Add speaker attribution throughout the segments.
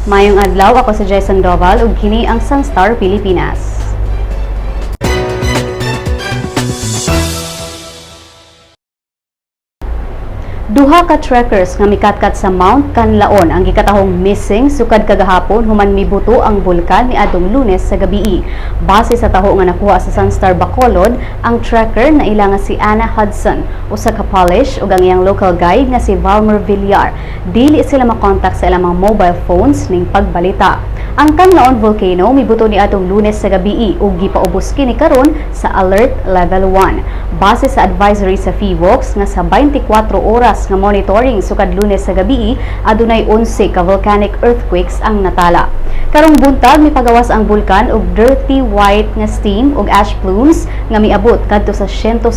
Speaker 1: Maayong adlaw, ako si Jason Doval ug kini ang Sunstar Pilipinas. Duha ka trekkers nga mikatkat sa Mount Kanlaon ang gikatahong missing sukad kagahapon human mibuto ang bulkan niadtong Lunes sa gabii. Base sa taho nga nakuha sa Sunstar Bacolod, ang trekker na ila nga si Anna Hudson, usa ka Polish, ug ang iyang local guide nga si Valmer Villar. Dili sila makontak sa ilang mga mobile phones ning pagbalita. Ang Kanlaon Volcano mibuto niadtong Lunes sa gabii ug gipaubos kini karon sa Alert Level 1. Base sa advisory sa PHIVOLCS nga sa 24 oras nga monitoring sukad Lunes sa gabii, adunay 11 ka volcanic earthquakes ang natala. Karong buntag, mipagawas ang bulkan og dirty white nga steam ug ash plumes nga miabot kadto sa 150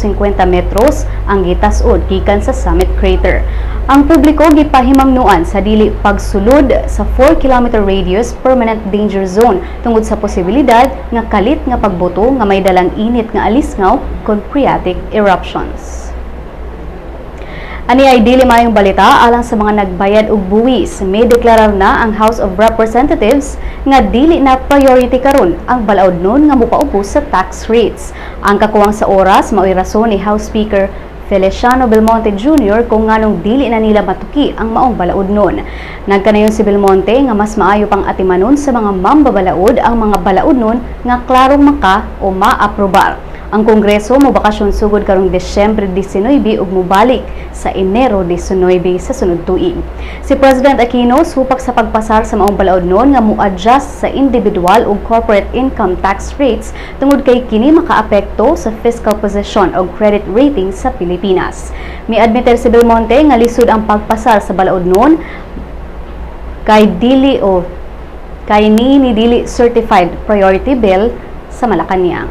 Speaker 1: metros ang gitas-od gikan sa summit crater. Ang publiko gipahimangnuan sa dili pagsulod sa 4-kilometer radius permanent danger zone tungod sa posibilidad nga kalit nga pagbuto nga may dalang init nga alisngaw kon phreatic eruptions. Ani ay dili maayong balita alang sa mga nagbayad og buwis. May deklarar na ang House of Representatives nga dili na priority karon ang balaod nun nga mopaubos sa tax rates. Ang kakuwang sa oras mao'y rason ni House Speaker Feliciano Belmonte Jr. kung nganong dili na nila matuki ang maong balaod nun. Nagkanayon si Belmonte nga mas maayo pang atimanon sa mga mambabalaod ang mga balaod nun nga klarong maka o maaprobar. Ang Kongreso mobakasyon sugod karong Desyembre 19 ug mobalik sa Enero 19 sa sunod tuig. Si President Aquino supak sa pagpasar sa maong balaod nun nga mo-adjust sa individual ug corporate income tax rates tungod kay kini makaapekto sa fiscal position ug credit rating sa Pilipinas. Mi-admiter si Belmonte nga lisod ang pagpasar sa balaod nun kay dili o kay ni dili certified priority bill sa Malacañang.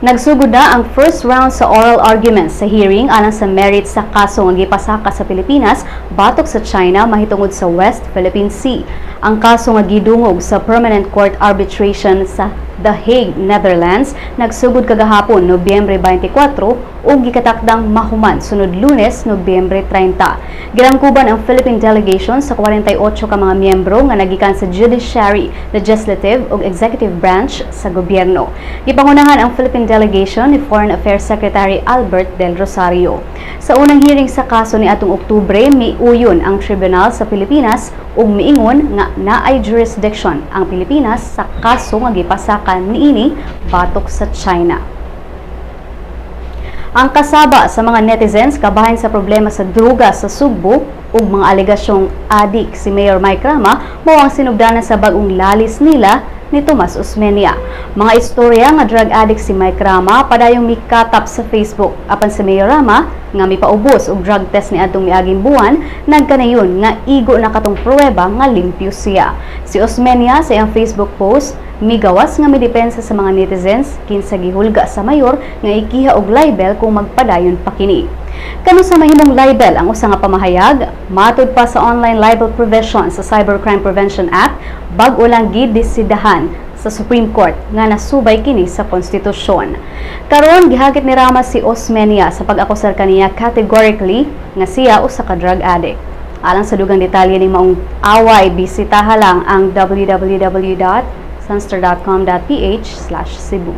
Speaker 1: Nagsugod na ang first round sa oral arguments sa hearing alang sa merits sa kaso nga gipasaka sa Pilipinas batok sa China mahitungod sa West Philippine Sea. Ang kaso nga gidungog sa Permanent Court Arbitration sa The Hague, Netherlands, nagsugod kagahapon, Nobyembre 24, ug gikatakdang mahuman sunod Lunes, Nobyembre 30. Girangkuban ang Philippine delegation sa 48 ka mga miyembro nga nagikan sa judiciary, legislative ug executive branch sa gobyerno. Gipangunahan ang Philippine delegation ni Foreign Affairs Secretary Albert Del Rosario. Sa unang hearing sa kaso ni atong Oktubre, miuyon ang tribunal sa Pilipinas ug miingon nga naay jurisdiction ang Pilipinas sa kaso nga gipasaka niini batok sa China. Ang kasaba sa mga netizens kabahin sa problema sa druga sa Sugbo ug mga alegasyong adik si Mayor Mike Rama mao ang sinugdanan sa bag-ong lalis nila ni Tomas Osmeña. Mga istorya nga drug addict si Mike Rama padayong mikatap sa Facebook, apan si Mayor Rama nga mipaubos og drug test niadtong miaging buwan nagkanayon nga igo na katong pruweba nga limpyo siya. Si Osmeña, sa iyang Facebook post, migawas nga midepensa sa mga netizens kinsa gihulga sa mayor nga ikiha og libel kung magpadayon pa kini. Kano sa mahimong libel ang usa nga pamahayag, matud pa sa Online Libel Provision sa Cybercrime Prevention Act, bag-o lang gidesidahan sa Supreme Court nga nasubay kini sa konstitusyon. Karon, gihagit ni Rama si Osmeña sa pag-akusar kaniya categorically nga siya usa ka drug addict. Alang sa dugang detalye ning maong away, bisitaha lang ang www.sunstar.com.ph/Cebu.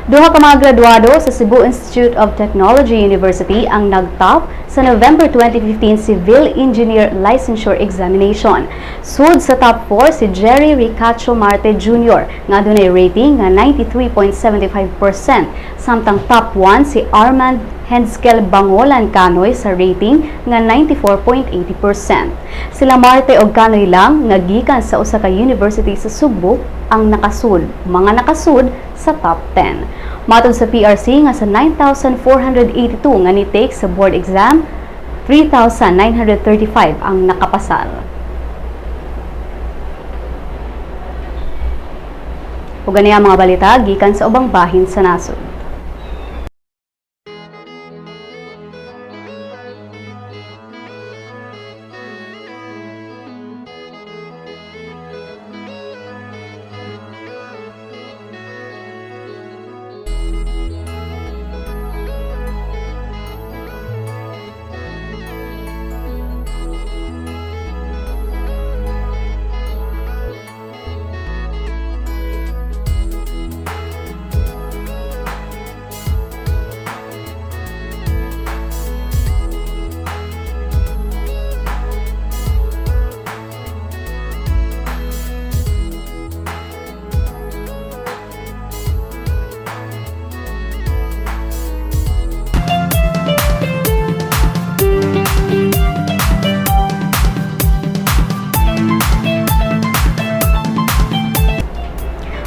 Speaker 1: Duha ka mga graduado sa Cebu Institute of Technology University ang nag-top sa November 2015 Civil Engineer Licensure Examination. Sud sa top 4 si Jerry Ricacho Marte Jr. nga adunay rating nga 93.75%, samtang top 1 si Armand Henskel Bangolan Canoy sa rating nga 94.80%. Sila Marte og Canoy lang nga gikan sa usa ka university sa Sugbo ang nakasud, mga nakasud sa top 10. Matod sa PRC nga sa 9,482 nga ni-take sa board exam, 3,935 ang nakapasar. Ug ang mga balita gikan sa ubang bahin sa nasod.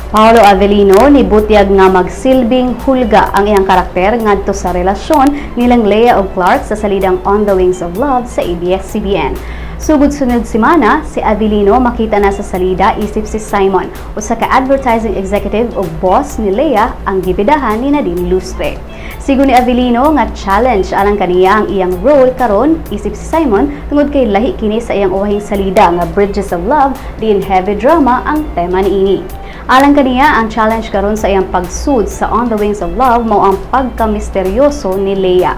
Speaker 1: Paulo Avelino nibutyag nga magsilbing hulga ang iyang karakter ngadto sa relasyon nilang Lea ug Clark sa salidang On the Wings of Love sa ABS-CBN. Sugod sunod semana, si Avelino makita na sa salida isip si Simon, usa ka advertising executive ug boss ni Lea ang gibidahan ni Nadine Lustre. Sigon ni Avelino nga challenge alang kaniya ang iyang role karon isip si Simon tungod kay lahi kini sa iyang uwahing salida nga Bridges of Love, diin heavy drama ang tema niini. Alang kaniya, ang challenge karon sa iyang pagsud sa On the Wings of Love mao ang pagkamisteryoso ni Lea.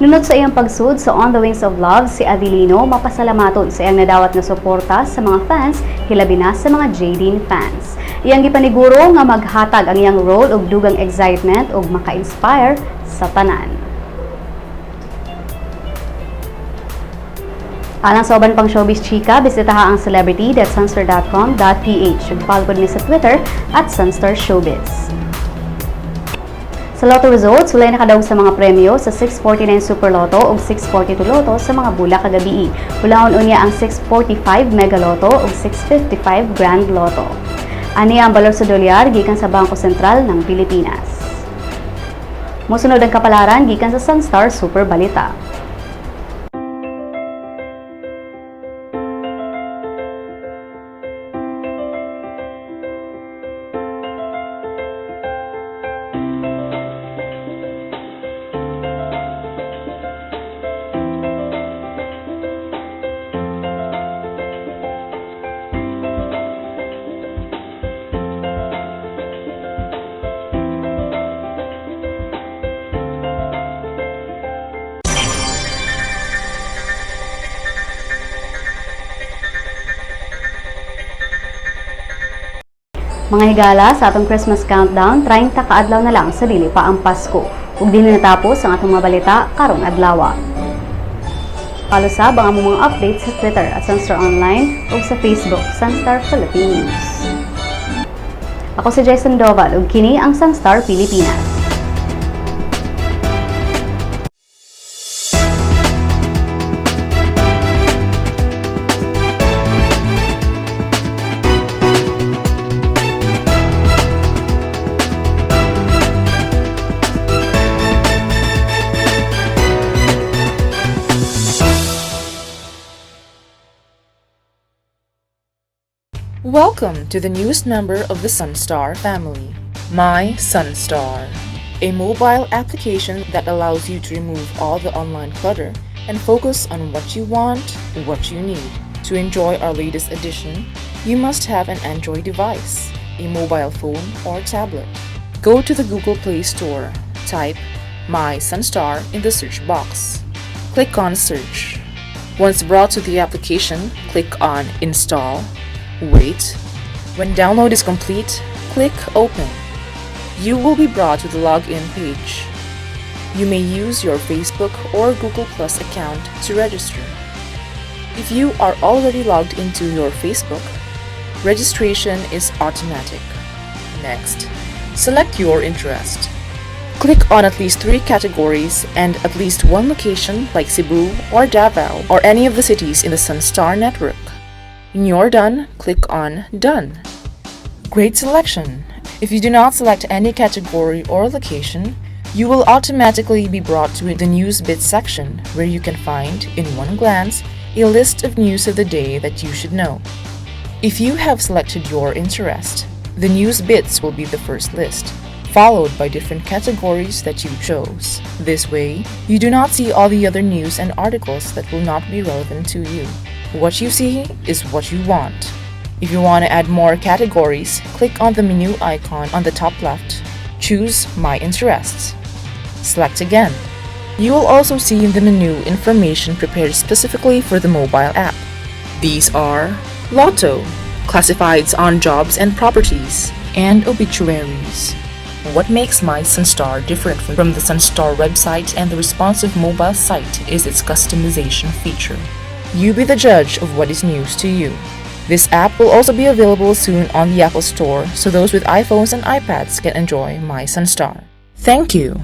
Speaker 1: Nunot sa iyang pagsud sa On the Wings of Love, si Avelino mapasalamaton sa iyang nadawat na suporta sa mga fans, hilabi na sa mga Jadine fans. Iyang gipaniguro nga maghatag ang iyang role og dugang excitement ug maka-inspire sa tanan. Alang sa uban pang showbiz chika, bisitaha ang celebrity.sunstar.com.ph. Follow ni sa Twitter @SunstarShowbiz. Sa Lotto results, walay nakadaog sa mga premyo sa 649 Super Lotto ug 642 Lotto sa mga bula kagabii. Bulaon unya ang 645 Mega Lotto ug 655 Grand Lotto. Ani ang balor sa dolyar gikan sa Bangko Sentral ng Pilipinas. Mosunod ang kapalaran gikan sa Sunstar Super Balita. Mga higala, sa atong Christmas countdown, 30 ka adlaw na lang sa dili pa ang Pasko. Ug dinhi natapos ang atong mga balita karong adlaw. Palusab ang among mga updates sa Twitter @SunstarOnline ug sa Facebook, Sunstar Philippine News. Ako si Jason Doval ug kini ang Sunstar Pilipinas.
Speaker 2: Welcome to the newest member of the Sunstar family, My Sunstar, a mobile application that allows you to remove all the online clutter and focus on what you want, what you need. To enjoy our latest edition, you must have an Android device, a mobile phone or tablet. Go to the Google Play Store, type My Sunstar in the search box. Click on Search. Once brought to the application, click on Install. Wait. When download is complete, click Open. You will be brought to the login page. You may use your Facebook or Google Plus account to register. If you are already logged into your Facebook, registration is automatic. Next, select your interest. Click on at least three categories and at least one location like Cebu or Davao or any of the cities in the Sunstar network. When you're done, click on Done. Great selection! If you do not select any category or location, you will automatically be brought to the News Bits section where you can find, in one glance, a list of news of the day that you should know. If you have selected your interest, the News Bits will be the first list, followed by different categories that you chose. This way, you do not see all the other news and articles that will not be relevant to you. What you see is what you want. If you want to add more categories, click on the menu icon on the top left. Choose My Interests. Select again. You will also see in the menu information prepared specifically for the mobile app. These are Lotto, classifieds on jobs and properties, and obituaries. What makes My Sunstar different from the Sunstar website and the responsive mobile site is its customization feature. You be the judge of what is news to you. This app will also be available soon on the Apple Store so those with iPhones and iPads can enjoy My Sunstar. Thank you.